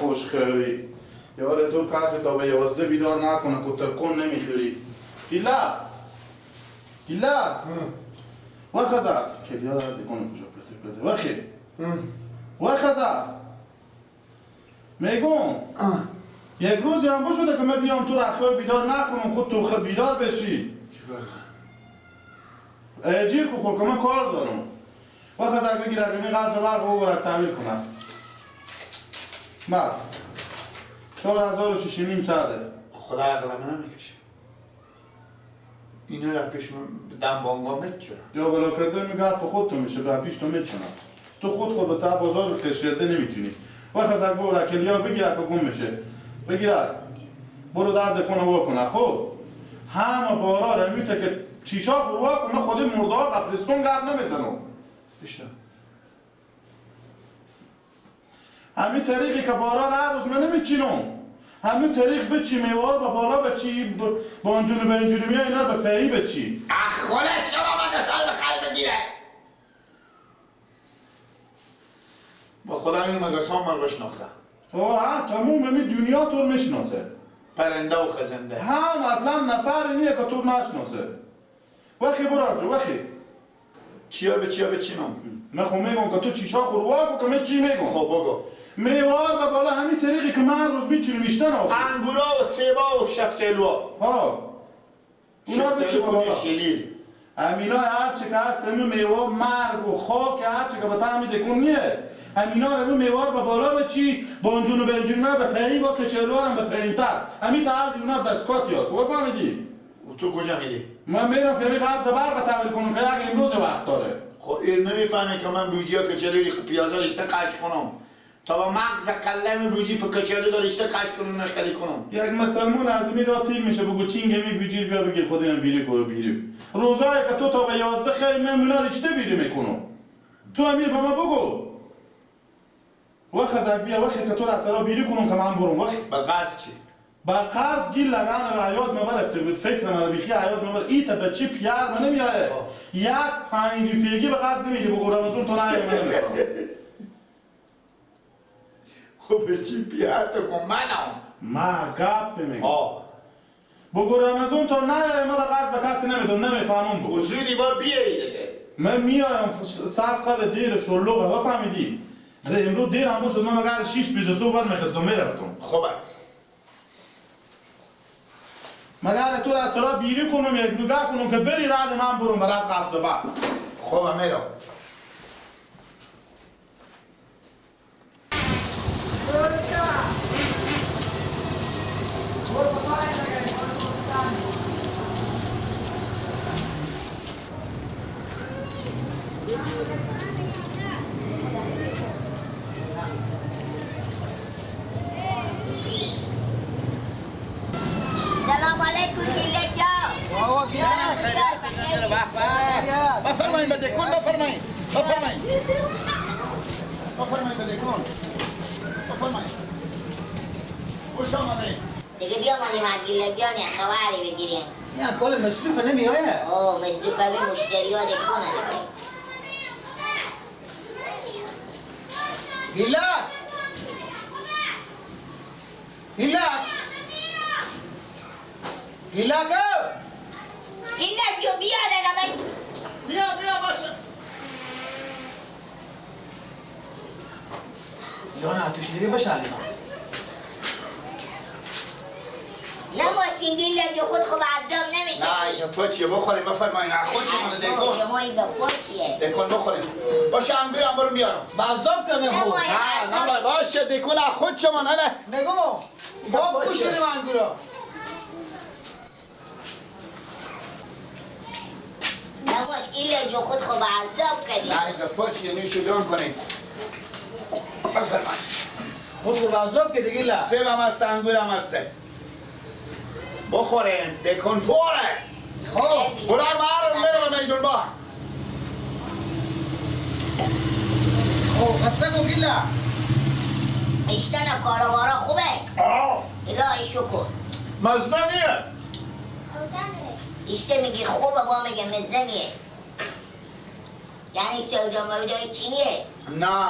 خوشخوی یاره تو کسی تا به 11 بیدار نکنه که تکون نمیخوری. گیلا گیلا وخزا که بیاد از دکان کجا بده وخی وخزا میگم یک روزی هم بشده که من بیام تو رخوی بیدار نکنم خود تو خود بیدار بشی. چیکار کنم؟ اجیر کو خور که من کار دارم. وخزا بگیرم این قبض برق رو برات تحویل کنم. بعد 4650. خدا عقل من نمیکشه. اینا را پیش دم بانگا میچونم. یا بلا کرده میگه حرف خود تو میشه به پیش تو میچونم. تو خود به تا بازار کش کرده نمیتونی. وخزا برو کلیا بگیره که گم میشه. بگیره برو درد کنه وا کنه. خب همه بارا را میته که چیشا خور وا کنه خود مرده ها قبرستون گپ نمیزنم. همین طریقی که بارا هر روز من نمیچینم، همین طریق بچی میوار با بالا بچی با انجوری به انجوری میای اینا به پهی بچی. اخ خالت شما من سال بخیر بگیره. با خدا این مگسا من بشناختم. ها تموم می دنیا تو میشناسه. پرنده و خزنده. هم اصلا نفر نیه که تو نشناسه. وخی برو جو وخی. چیا به چیا بچینم؟ من خب میگم که تو چیشا خور وا که من چی میگم. خب بگو. میوار به بالا همین طریقی که من روز میچینم میشتن آخه. انگورا و سیبا و شفتالوها. ها. اونا بچی بالا. شلیل. همینا هر چه که هست همین میوه مرگ و خاک هر چه که به تعمی دکون نیه. همینا رو میوار به بالا بچی با انجون و بنجون به پهی با کچلوار هم به پهین‌تر. همین تا هر اونا دستکات یاد. تو فهمیدی؟ تو کجا میری؟ من میرم که قبض برق تحویل کنم که یک امروز وقت داره. خب این نمیفهمی که من بوجی ها کچلو ریخ پیازا ریشته قش کنم تا با مغز کلم بوجی په کچلو داره ریشته قش کنم نخلی کنم. یک مسلمون از می را تیر میشه بگو چینگ می بوجی بیا بگیر خودم بیری کو بیری. روزایی که تو تا به 11 خیلی من مولا ریشته بیری میکنم. تو امیر به ما بگو. وخزر بیا وخی که تو را سرا بیری کنم که من برم وخی. با قرض چی؟ با قرض گیر لگن و حیات مبرفته بود فکر من بیخی حیات مبر ایتا بچی پیار من نمیایه یک 5 روپیگی به قرض نمیدی بگو رمضان تو نه من نمیخوام. خب بچی پیار تو کن منم ما گپ میگم بگو رمضان تو نه من به قرض به کسی نمیدم نمیفهمم. بگو زودی با بیایی دیگه. من میایم صف خیلی دیر شلوغه بفهمیدی. امروز دیر هم شد من مگر 6:20 ور میخواستم میرفتم. خب مگر تو را سرا بیری کنم یک نگاه کنم که بری رد من برم برای قبض بعد. خب میرم. سلام علیکم گیله جان. بفرمایید به دکان بفرمایید. بفرمایید. بفرمایید به دکان. بفرمایید. خوش آمدید. دیگه بیامدیم از گیله جان یه خبری بگیریم. نه کار مصروفه نمیآید. اوه مصروفه به مشتری ها دکانه دیگه. گیلک گیلک گیلک گیلک جو بیا دیگه بچ. بیا بیا باشه. یا نه توش دیگه باشه علینا. نماسین گیلک جو خود خوب عذاب نمیکنی. نه اینو تو چیه بخوریم بفرمایید. خود شما دکون. شما این گپا چیه؟ دکون بخوریم. باشه انگور هم برو میارم. عذاب کنه خود. نه نه باشه دکون خود شما نه. نگو با بوشونیم انگورا. نماس گیلک جو خود خوب عذاب کردی. نه این گپا چیه نوش جان کنیم. بفرمایید. خود خوب عذاب کردی گیلک. سیب هم هست انگور هم هست. بخوریم دکون پره. خب برو مارو میرم به میدون با. خب خسته کو گیلا. اشتن کاروبارا خوبه؟ الهی شکر. مزه نیه. اشته میگی خوبه با میگه مزه نیه. یعنی سودا مودای چینیه؟ نه.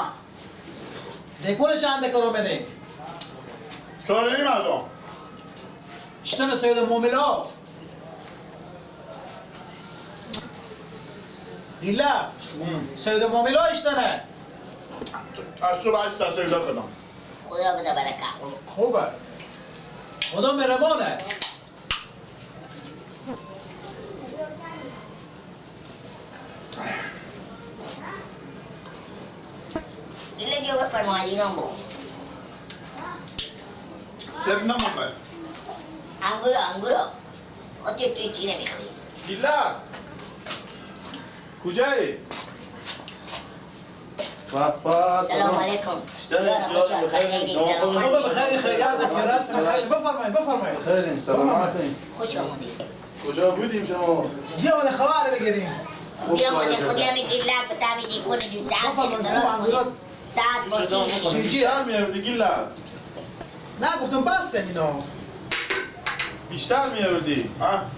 دکون چند کرو میده؟ چاره نیم از آن. اشتن سید موملا. ایلا سید موملا اشتنه. از صبح 8 تا سیدا کردم. خدا بده برکت. خوبه. خدا مهربانه. ایلا بیا بفرمایید اینا بخور. سب نمومد. انگورا انگورا. خودت توی چی نمیخوری؟ ایلا کجایی؟ بابا سلام علیکم. بخیر خیر بفرمایید بفرمایید. خیریم سلامتین. خوش آمدید. کجا بودیم شما؟ یه آمده خبر بگیریم. یه آمده خودی همین گیلک بتامیدی کنه جو ساعت ساعت با بیشتر میاوردی گیلک. نه گفتم بس اینا. بیشتر میاوردی؟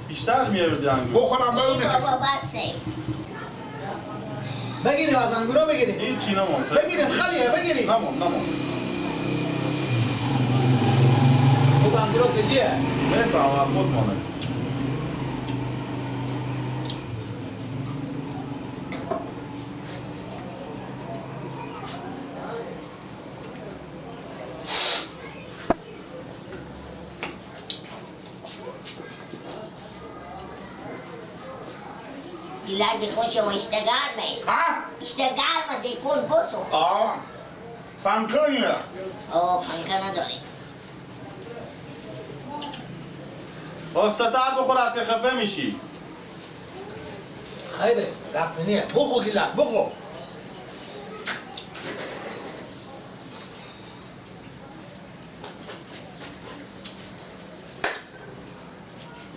بیشتر میاوردی انگور. بخورم ببینم. بابا بسه. بگیریم از انگورا بگیریم. هیچی نمون. بگیریم خالیه بگیریم. نمون نمون. خوب انگورا کجیه؟ میفهمم خود مانه. گیلک دیکن شما اشته گرمه. ها؟ اشته گرمه دیکن بسوخت. آه پنکه نیه. آه پنکه نداریم. آستاتر بخور که خفه میشی. خیره گپ نیه. بخور گیلک بخور.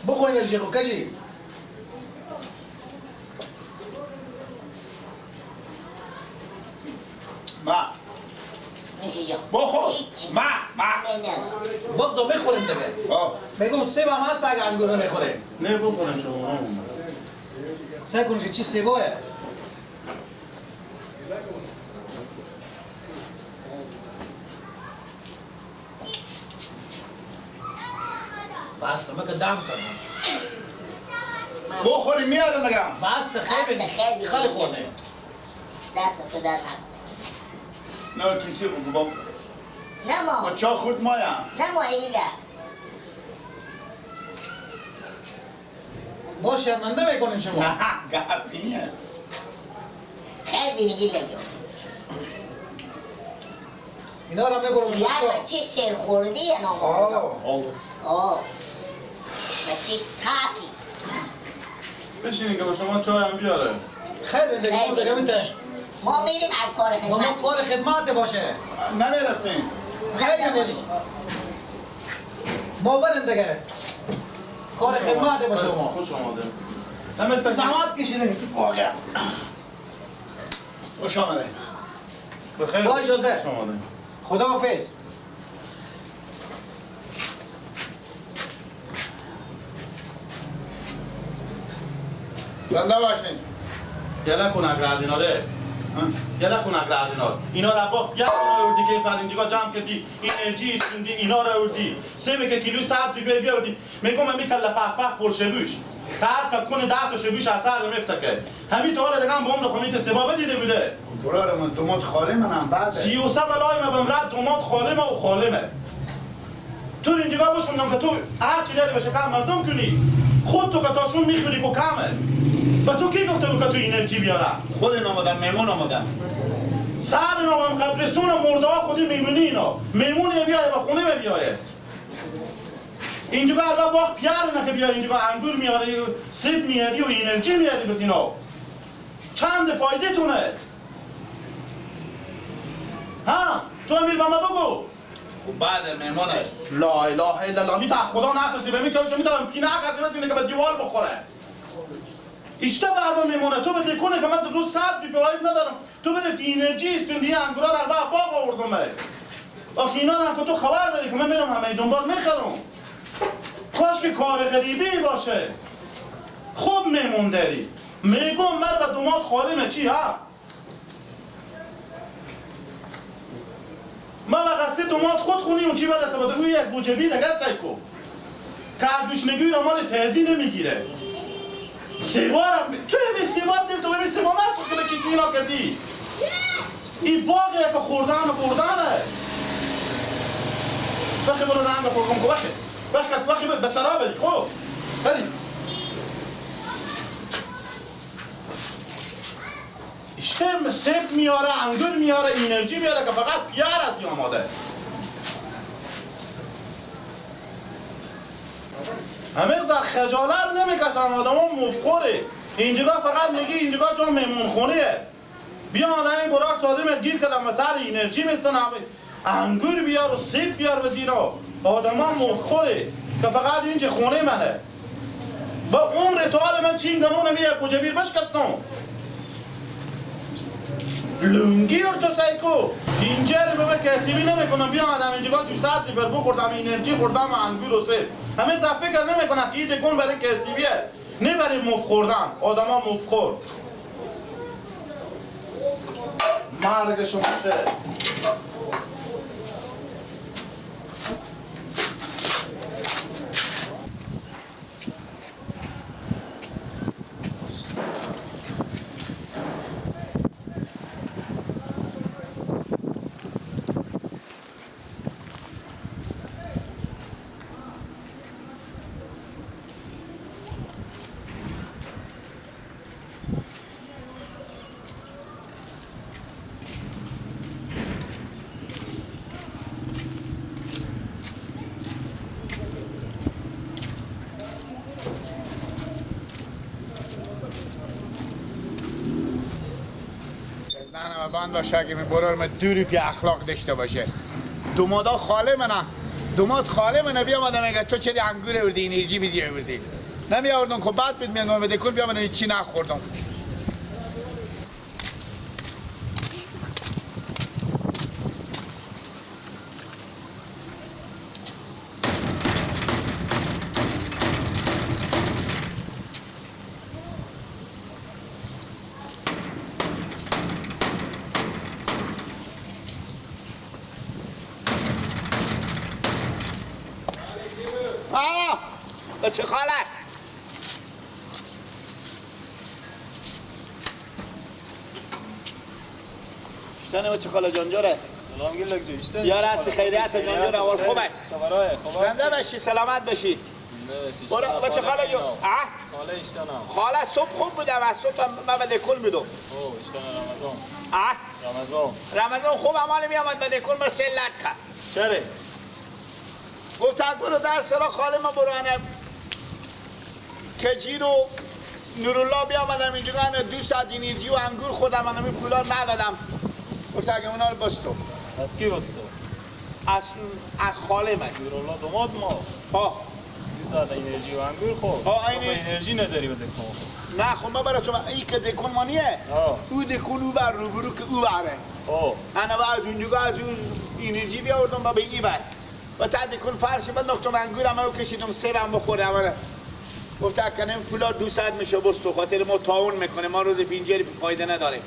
بخور انرژی خو کجی. ما بخور ما ما بابا بخوریم دیگه. میگم سیب هم هست اگه انگور نمیخوریم. نه بخوریم شما. سعی کنیم که چی سیباه. بس من که دم کردم. بخوریم میارم دیگه. بس خیلی خیلی خورده. دست تو در نکن. نه کسی خود بابا. نه ما. با چا خود مایم. نه ما ایلا. ما شرمنده میکنیم شما. نه گپیه. خیر بینی گیلا جون. اینا رو میبرم چا. چه سر خوردی نام. آه. آه. بچه تاکی. بشینین که با شما چای هم بیاره. خیر بینی. ما میریم از کار خدمت. ما کار خدمت باشه. نمیرفتیم. خیلی باشه. ما بریم دیگه. کار خدمت باشه ما. خوش آمده. زحمت کشیدیم. واقعا. خوش آمده. بخیر. با اجازه. خوش آمده. خداحافظ. زنده باشین. یلا کن اگه اینا یلا کن اگه از اینا اینا را باخت گرد اینا آوردی که سر اینجا جمع کردی انرژی استوندی اینا را آوردی سه که کیلو 100 روپیه بیاوردی میگم می کله پخ پخ پر شبوش هر تا کنه 10 تا شبوش از سر میفته همین تو حالا دیگه هم با عمر خمیت سبابه دیده بوده. برار من دومات خاله منم بعد 33 بلای من بم رد دومات خاله ما و خاله من تو اینجا باشم که تو هر چی داری بشه کم مردم کنی خود تو که تاشون میخوری کو کمه. با تو کی گفته بود که تو انرژی بیارم؟ خود این آمدم میمون آمدم. سر اینا هم قبرستون مرده ها خودی میمونی اینا. میمونی بیایه با خونه بیایه. اینجا الان باغ پیار نه که بیاری اینجا انگور میاری سیب میاری و انرژی میاری بس اینا. چند فایده تونه؟ ها تو امیر با ما بگو. خب بعد میمون است. لا اله الا الله می تا خدا نترسی به می که میتونم پینه کسی بس اینه که به دیوار بخوره. اشته بعدا میمونه تو بده کنه که من روز 100 روپیه عاید ندارم تو برفتی انرژی استوندی انگورا رو باغ آوردم. آخه اینا هم که تو خبر داری که من میرم همه دنبال میخرم. کاش که کار غریبی باشه. خوب میمون داری. میگم مر به دومات خالمه چی ها؟ من وقت سیب دومات خود خونی اون چی بر استفاده گوی یک بوجبی دیگر سایکو که گوشنگی را مال تهزی نمیگیره. سیوارم تو می سیوار دل تو می سیوار نسوخت که کسی اینا کردی. این باغه که خوردن و بردنه. بخی برو رنگ بخور کن بخی بخی بخی به سرا بری خب بری. اشته سیب میاره، انگور میاره، انرژی میاره که فقط پیار از آماده. همه خجالت نمیکشم آدم ها مفخوره. اینجا فقط میگی اینجا جا مهمون خونه. بیا آدم این براک ساده من گیر کردم و سر انرژی میستنم. انگور بیار و سیب بیار بزیرا. آدم ها مفخوره که فقط اینجا خونه منه. با عمر تا حال من چین گنونه میه کجا بیر بشکستم. لونگی تو سایکو اینجا رو به کسی نمیکنم. بیا آدم اینجا دو ساعت بر بخوردم انرژی خوردم انگور و سیب. همه فکر نمیکنن که این دکون برای کسیبیه نه برای مفت خوردن. آدما مفت خور مرگ شما شه. بند باشه که برار من دوری پی اخلاق داشته باشه. دومادا خاله منه، دوماد خاله منه بیامدم میگه تو چرا انگور آوردی انرژی بیزی آوردی؟ نمی آوردم خب بعد بهت میگم بده کل بیامدم هیچ چی نخوردم. چه خاله؟ اشتانه چه خاله جانجوره؟ سلام گیلک جو اشتانه یار هستی خیریت جانجوره اول خوب است. زنده باشی سلامت باشی. برو بچه خاله جو. خاله اشتانه. خاله صبح خوب بودم از صبح من به دکل بودم. او اشتانه رمضان. رمضان. رمضان خوب عمال میامد به دکل مر سلت کرد. چرا؟ گفت برو در سرا خاله ما برو انا کجیر و نورالله بیامدم اینجا دو ساعت انرژی و انگور خودم من این پولا ندادم. گفت اگه اونا رو بستو. از کی بستو؟ از خاله من. نورالله دوماد ما. ها. دو ساعت انرژی و انگور خب. ها انرژی نداری بده کن. نه خب من برای تو این که دکون مانیه. او دکون او بر روبرو که او بره. خب. انا بعد اونجا از اون انرژی بیاوردم با به این بر. و تا دکون فرش بنداختم انگورم رو کشیدم سیبم بخوردم. گفت اکنم پولا دو ساعت میشه بس تو خاطر ما تاون میکنه ما روز پینجری فایده نداره.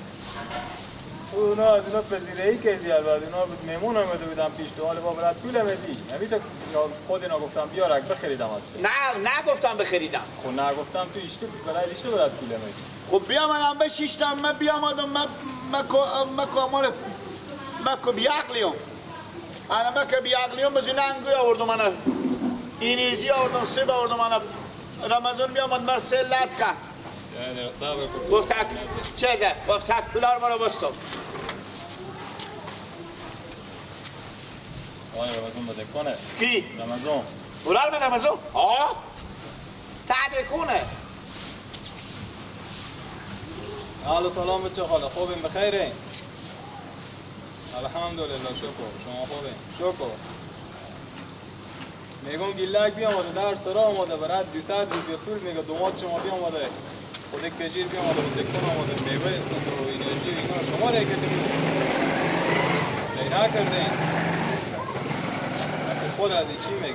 اونا از اینا پذیرایی کردی البته اینا بود مهمون آمده بودم پیش تو حالا با برات پول میدی. همین تو خود اینا گفتم بیارک بخریدم از تو. نه نگفتم بخریدم. خب نگفتم تو اشته برای اشته برات پول میدی. خب بیامدم بشیشتم من بیامدم من من کامل من کو بیعقلیم. انا من که بیعقلیم بزن انگور آوردم من انرژی آوردم سیب آوردم من رمضان بیامد مر سلت کرد. گفت تک چه زد؟ گفت تک پولار ما رو بستم. آیا رمضان بده کنه؟ کی؟ رمضان. پولار به رمضان؟ آه؟ تعده کنه. الو سلام بچه خاله خوبیم بخیرین؟ الحمدلله شکر شما خوبین؟ شکر. میگم گیلک بیامده در سرا آمده برات 200 روپیه پول میگه دومات شما بیامده خود کجیر بیامده و دکتر آمده میوه استند و انرژی و اینا شما را کردیم اینا کردین اصلا خود از چی میگه؟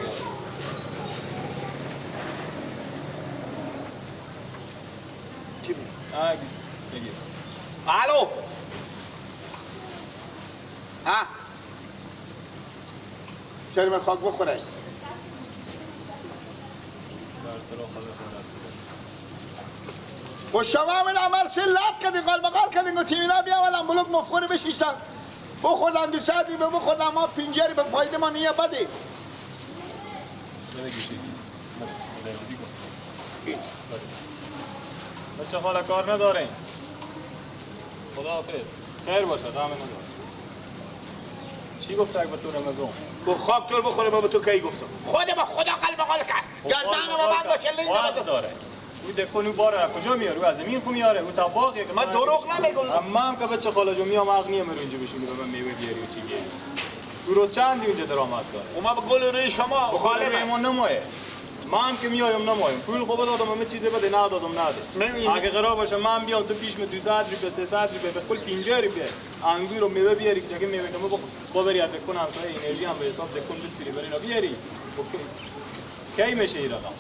چی میگه؟ بگیر. الو ها چرم خاک بخوره. در سرا خدا خورد. و شما هم عمل سه لط کردین قال مقال کردین گفتیم اینا بیامدن بلوک مفخوری بشیشتن بخوردن 200 روپیه بخوردن ما 50 روپیه فایده ما نیه بده. بده گوشی. بده. بچه خاله کار نداریم. خدا حافظ. خیر باشه غم نداره. چی گفت اگه به تو رمضان؟ با خاک تو بخوره بابا تو کی گفتم؟ خود با خدا قلب قال کرد. گردن ما بند با چلنگ وقت داره. او دکون او باره کجا میاره؟ او از زمین خو میاره، او طباخه که من دروغ نمیگم. من هم که بچه خاله جو میام عقل نیم رو اینجا بشینی به من میوه بیاری و چی بیاری. تو روز چندی اونجا درآمد داره؟ و ما به گل روی شما خاله من نمایه. من که میایم نمایم. پول خوب دادم همه چیز بده ندادم نده. اگه قرار باشه من بیام تو پیش من 200 روپیه 300 روپیه به کل 50 روپیه انگور و میوه بیاری که میوه که با بری از دکون همسایه انرژی هم به حساب دکون بسوری بری اینا بیاری. کی میشه این رقم؟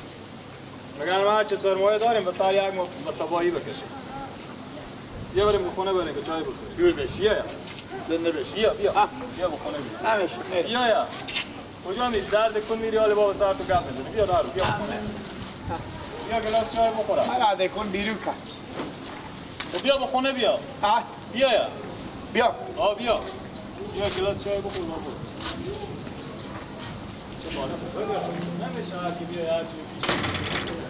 مگر ما چه سرمایه داریم به سر یک ما تباهی بکشیم. بیا بریم به خونه بریم که چای بخوریم. جور بشی. بیا زنده بشی. بیا بیا. بیا به خونه بیا. همش. بیا یا. کجا میری؟ درد کن میری حال بابا سر تو گپ میزنی. بیا نرو بیا خونه. بیا گلاس چای بخورم. من عاده کن بیرون کن. بیا به خونه بیا. ها بیا یا. بیا. آ بیا. بیا گلاس چای بخور بابا. چه بالا نمیشه هر کی بیا هر چی.